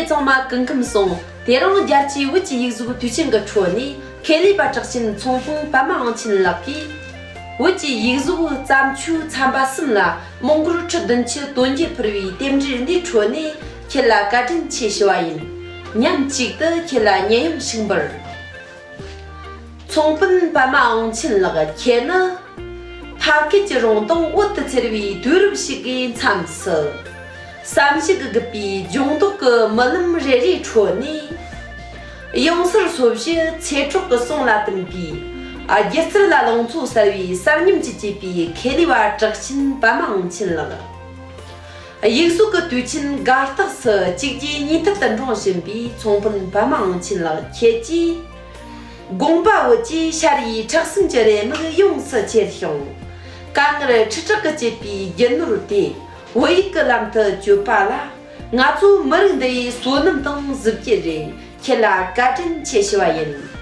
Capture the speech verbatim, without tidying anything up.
ཚང་མ་སྐུ་ཁམས་བཟང་། དེ་རིང་རྒྱལ་སྤྱིའི་བོད་ཀྱི་ཡིག་གཟུགས་དུས་ཆེན་གྱི་ཁྲོད་ནས་མཁས་པའི་པ་གྲགས་ཅན་ཚོང་དཔོན་པད་མ་དབང་ཆེན་ལགས་ཀྱིས། བོད་ཀྱི་ཡིག་གཟུགས་བརྩམས་ཆོས་ཚན་པ་གསུམ་ལ་མོང་སྒར་ཁྲི་བདུན་ཅུ་དོན་བརྒྱད་ཕུལ་བའི་རྟེན་འབྲེལ་འདིའི་ཁྲོད་ནས་ཁྱེད་ལ་བཀའ་དྲིན་ཆེ་ཞུ་བ་ཡིན། མཉམ་གཅིག་ཏུ་ཁྱེད་ལ་ཉན་ཡང་ཞིག་འབུལ། ཚོང་དཔོན་པད་མ་དབང་ཆེན་ལགས། ཁྱེད་ནི་ཕ་སྐད་ཀྱི་རོང་དང་བོད་དུ་འཚེར་བའི་དུས་རབས་ཤིག་གི་མཚམས་སུ། བསམ་གཞིག་གིས་སྒུག་པའི་ལྗང་མདོག་གི་རྨི་ལམ་རེ་རེའི་ཁྲོད་ནས། ཡང་སར་སོ་བཞི་ཚེ་སྲོག་གི་གསུང་ལ་བསྟིམས་པའི། སྒྱུ་རྩལ་ལ་ལང་ཚོ་གསལ་བའི་གསར་རྙིང་གི་བཅས་པའི་མཁས་པའི་པ་གྲགས་ཅན་པད་མ་དབང་ཆེན་ལགས། ཡིག་གཟུགས་ཀྱི་དུས་ཆེན་དགའ་རྟགས་སུ་གཅིག་རྗེས་གཉིས་མཐུད་དུ་འགྲོ་བཞིན་པའི་ཚོང་དཔོན་པད་མ་དབང་ཆེན་ལགས་ཁྱེད་ཀྱིས། དགོངས་པ་བོད་ཀྱི་ཤར་ཡི་ཁྲག་གསུམ་གྱི་རེ་སྨུག་ཡོངས་སུ་ཁྱེར་ཞིང་། དཀའ་ངལ་ཁྲི་ཕྲག་གིས་བཅད་པའི་རྒྱུ་ནོར་དེ་བོད་ཡིག་གི་ལམ་དུ་བསྐྱོད་པ་ལ། ང་ཚོའི་མི་རིགས་འདི་ཡི་བསོད་ནམས་དང་གཟི་བརྗིད་རེད། ཁྱེད་ལ་བཀའ་དྲིན་ཆེ་ཞུ་བ་ཡིན།